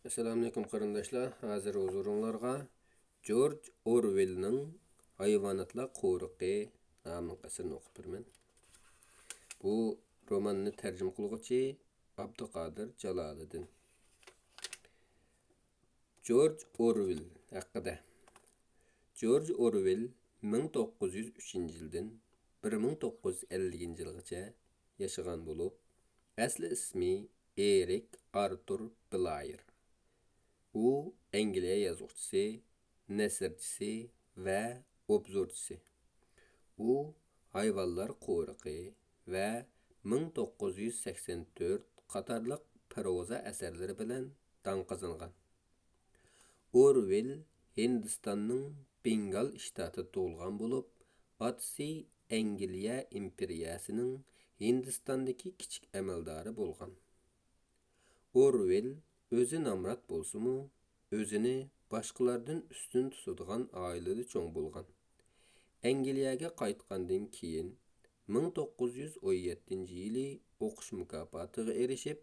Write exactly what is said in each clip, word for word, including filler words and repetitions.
ئەسسالامۇئەلەيكۇم قېرىنداشلار، ھازىر ھۇزۇرۇڭلارغا جورج ئورۋېلنىڭ ھايۋاناتلار قورۇقى ناملىق ئەسىرىنى ئوقۇپ بېرىمەن. بۇ روماننى تەرجىمە قىلغۇچى ئابدۇقادىر جالالىدىن. جورج ئورۋېل ھەققىدە. جورج ئورۋېل مىڭ توققۇز يۈز ئۈچىنچى يىلدىن بىر مىڭ توققۇز يۈز ئەللىكىنچى يىلغىچە ياشىغان بولۇپ، ئەسلى ئىسمى ئېرىك ئارتۇر بلايېر. ئۇ ئەنگلىيە يازغۇچىسى، نەسرچىسى ۋە ئوبزورچىسى. ئۇ ھايۋانلار قورۇقى ۋە مىڭ توققۇز يۈز سەكسەن تۆت قاتارلىق پروزا ئەسەرلىرى بىلەن داڭ قازانغان. ئورۋېل ھىندىستاننىڭ بېنگال شتاتىدا تۇغۇلغان بولۇپ، ئاتىسى ئەنگلىيە ئىمپېرىيەسىنىڭ ھىندىستاندىكى كىچىك ئەمەلدارى بولغان. ئورۋېل ئۆزى نامرات بولسىمۇ، ئۆزىنى باشقىلاردىن ئۈستۈن تۇتىدىغان ئائىلىدە چوڭ بولغان. ئەنگلىيەگە قايتقاندىن كېيىن، مىڭ توققۇز يۈز ئون يەتتىنچى يىلى ئوقۇش مۇكاپاتىغا ئېرىشىپ،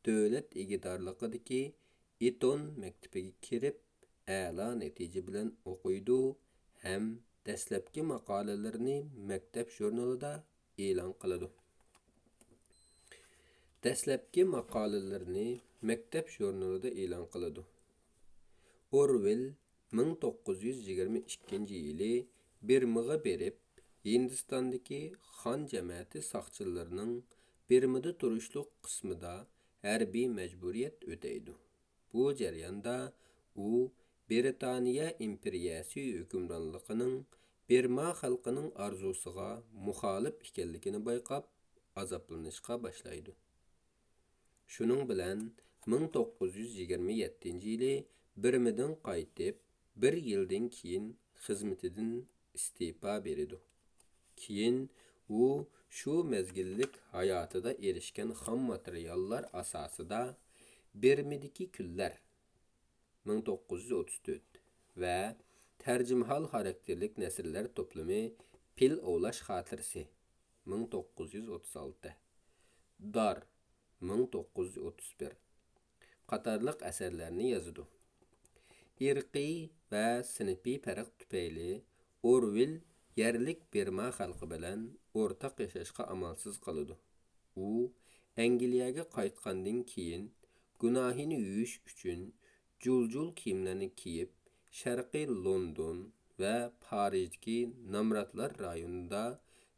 دۆلەت ئىگىدارلىقىدىكى ئىتون مەكتىپىگە كىرىپ، ئەلا نەتىجە بىلەن ئوقۇيدۇ ھەم دەسلەپكى ماقالىلىرىنى مەكتەپ ژۇرنىلىدا ئېلان قىلىدۇ. دەسلەپكى ماقالىلىرىنى مەكتەپ ژۇرنىلىدا ئېلان قىلىدۇ. ئورۋېل مىڭ توققۇز يۈز يىگىرمە ئىككىنچى يىلى بىرمىغا بېرىپ، ھىندىستاندىكى خان جەمەتى ساقچىلىرىنىڭ بىرمىدا تۇرۇشلۇق قىسمىدا ھەربىي مەجبۇرىيەت ئۆتەيدۇ. بۇ جەرياندا ئۇ بىرىتانىيە ئىمپېرىيەسى ھۆكۈمرانلىقىنىڭ بىرما خەلقىنىڭ ئارزۇسىغا مۇخالىپ ئىكەنلىكىنى بايقاپ، ئازابلىنىشقا باشلايدۇ. شۇنىڭ بىلەن مىڭ توققۇز يۈز يىگىرمە يەتتىنچى يىلى بىرمىدىن قايتىپ، بىر يىلدىن كېيىن خىزمىتىدىن ئىستېپا بېرىدۇ. كېيىن ئۇ شۇ مەزگىللىك ھاياتىدا ئېرىشكەن خام ماتېرىياللار ئاساسىدا بىرمىدىكى كۈنلەر، مىڭ توققۇز يۈز ئوتتۇز تۆت، ۋە تەرجىمىھال خاراكتېرلىك نەسرلەر توپلىمى پىل ئوۋلاش خاتىرىسى، مىڭ توققۇز يۈز ئوتتۇز ئالتە، دار، مىڭ توققۇز يۈز ئوتتۇز بىر، قاتارلىق ئەسەرلەرنى يازىدۇ. ئىرقىي ۋە سىنىپىي پەرق تۈپەيلى ئورۋېل يەرلىك بىرما خەلقى بىلەن ئورتاق ياشاشقا ئامالسىز قالىدۇ. ئۇ ئەنگلىيەگە قايتقاندىن كېيىن، گۇناھىنى يۇيۇش ئۈچۈن جۇل-جۇل كىيىملەرنى كىيىپ، شەرقىي لوندون ۋە پارىژدىكى نامراتلار رايونىدا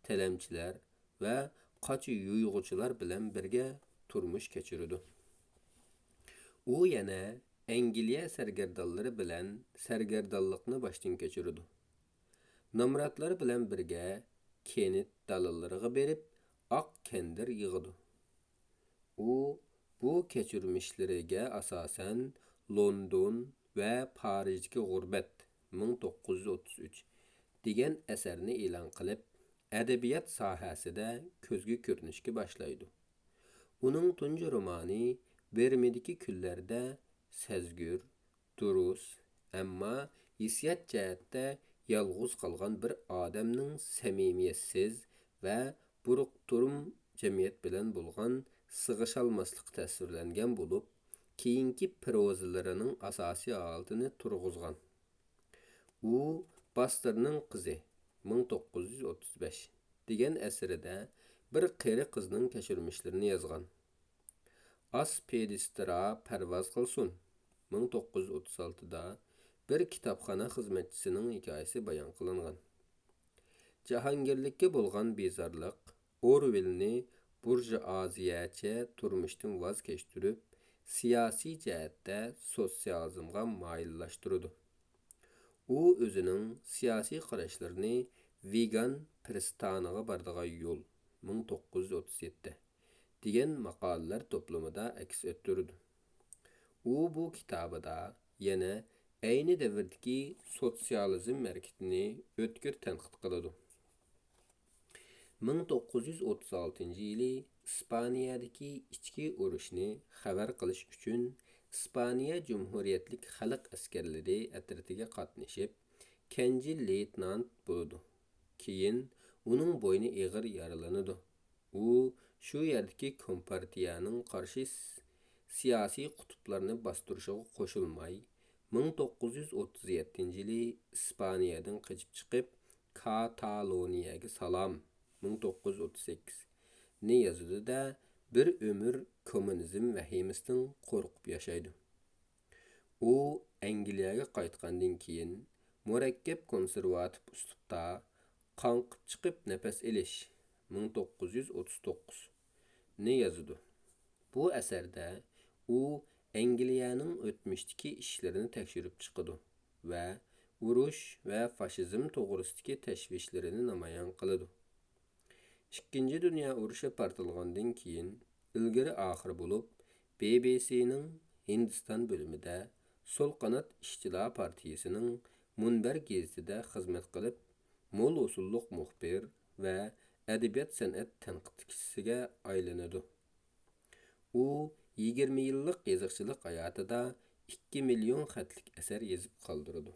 تىلەمچىلەر ۋە قاچا يۇيغۇچىلار بىلەن بىرگە تۇرمۇش كەچۈرىدۇ. ئۇ يەنە ئەنگلىيە سەرگەردانلىرى بىلەن سەرگەردانلىقنى باشتىن كەچۈرىدۇ. نامراتلار بىلەن بىرگە كېنت دالىلىرىغا بېرىپ، ئاق كەندىر يىغىدۇ. ئۇ بۇ كەچۈرمىشلىرىگە ئاساسەن، لوندون ۋە پارىژدىكى غۇربەت، مىڭ توققۇز يۈز ئوتتۇز ئۈچ دېگەن ئەسەرنى ئېلان قىلىپ، ئەدەبىيات ساھەسىدە كۆزگە كۆرۈنۈشكە باشلايدۇ. ئۇنىڭ تۇنجى رومانى بىرمىدىكى كۈنلەردە سەزگۈر، دۇرۇس، ئەمما ھېسسىيات جەھەتتە يالغۇز قالغان بىر ئادەمنىڭ سەمىمىيەتسىز ۋە بۇرۇقتۇرۇم جەمئىيەت بىلەن بولغان سىغىشالماسلىقى تەسۋىرلەنگەن بولۇپ، كېيىنكى پروزىلىرىنىڭ ئاساسىي ھالىتىنى تۇرغۇزغان. ئۇ باستىرنىڭ قىزى، مىڭ توققۇز يۈز ئوتتۇز بەش، دېگەن ئەسىرىدە بىر قېرى قىزنىڭ كەچۈرمىشلىرىنى يازغان. ئاس پېدىسترا پەرۋاز قىلسۇن، مىڭ توققۇز يۈز ئوتتۇز ئالتىدا بىر كىتابخانا خىزمەتچىسىنىڭ ھېكايىسى بايان قىلىنغان. جاھانگىرلىككە بولغان بىزارلىق ئورۋېلنى بۇرژۇئازىيەچە تۇرمۇشتىن ۋاز كەچتۈرۈپ، سىياسىي جەھەتتە سوتسىيالىزمغا مايىللاشتۇرىدۇ. ئۇ ئۆزىنىڭ سىياسىي قاراشلىرىنى ۋىگان پىرىستانىغا بارىدىغان يول، مىڭ توققۇز يۈز ئوتتۇز يەتتە، دېگەن ماقالىلەر توپلىمىدا ئەكس ئەتتۈرىدۇ. ئۇ بۇ كىتابىدا يەنە ئەينى دەۋردىكى سوتسىيالىزم ھەرىكىتىنى ئۆتكۈر تەنقىد قىلىدۇ. مىڭ توققۇز يۈز ئوتتۇز ئالتىنچى يىلى ئىسپانىيەدىكى ئىچكى ئۇرۇشنى خەۋەر قىلىش ئۈچۈن ئىسپانىيە جۇمھۇرىيەتلىك خەلق ئەسكەرلىرى ئەترىتىگە قاتنىشىپ، كەنجى لېيتېنانت بولىدۇ. كېيىن ئۇنىڭ بوينى ئېغىر يارىلىنىدۇ. ئۇ شۇ يەردىكى كومپارتىيەنىڭ قارشى س-، سىياسىي قۇتۇپلارنى باستۇرۇشىغا قوشۇلماي، مىڭ توققۇز يۈز ئوتتۇز يەتتىنچى يىلى ئىسپانىيەدىن قېچىپ چىقىپ، كاتالونىيەگە سالام، مىڭ توققۇز يۈز ئوتتۇز سەككىز، نى يازىدۇ-دە، بىر ئۆمۈر كوممۇنىزم ۋەھىمىسىدىن قورقۇپ ياشايدۇ. ئۇ ئەنگلىيەگە قايتقاندىن كېيىن، مۇرەككەپ كونسېرۋاتىپ ئۇسلۇبتا قاڭقىپ چىقىپ نەپەس ئېلىش، مىڭ توققۇز يۈز ئوتتۇز توققۇز، نى يازىدۇ. بۇ ئەسەردە ئۇ ئەنگلىيەنىڭ ئۆتمۈشتىكى ئىشلىرىنى تەكشۈرۈپ چىقىدۇ ۋە ئۇرۇش ۋە فاشىزم توغرىسىدىكى تەشۋىشلىرىنى نامايان قىلىدۇ. ئىككىنچى دۇنيا ئۇرۇشى پارتلىغاندىن كېيىن، ئىلگىرى ئاخىر بولۇپ، بى بى سىنىڭ ھىندىستان بۆلۈمىدە سول قانات ئىشچىلار پارتىيىسىنىڭ مۇنبەر گېزىتىدە خىزمەت قىلىپ، مول ھوسۇللۇق مۇخبىر ۋە ئەدەبىيات-سەنئەت تەنقىدچىسىگە ئايلىنىدۇ. ئۇ يىگىرمە يىللىق يېزىقچىلىق ھاياتىدا ئىككى مىليون خەتلىك ئەسەر يېزىپ قالدۇرىدۇ.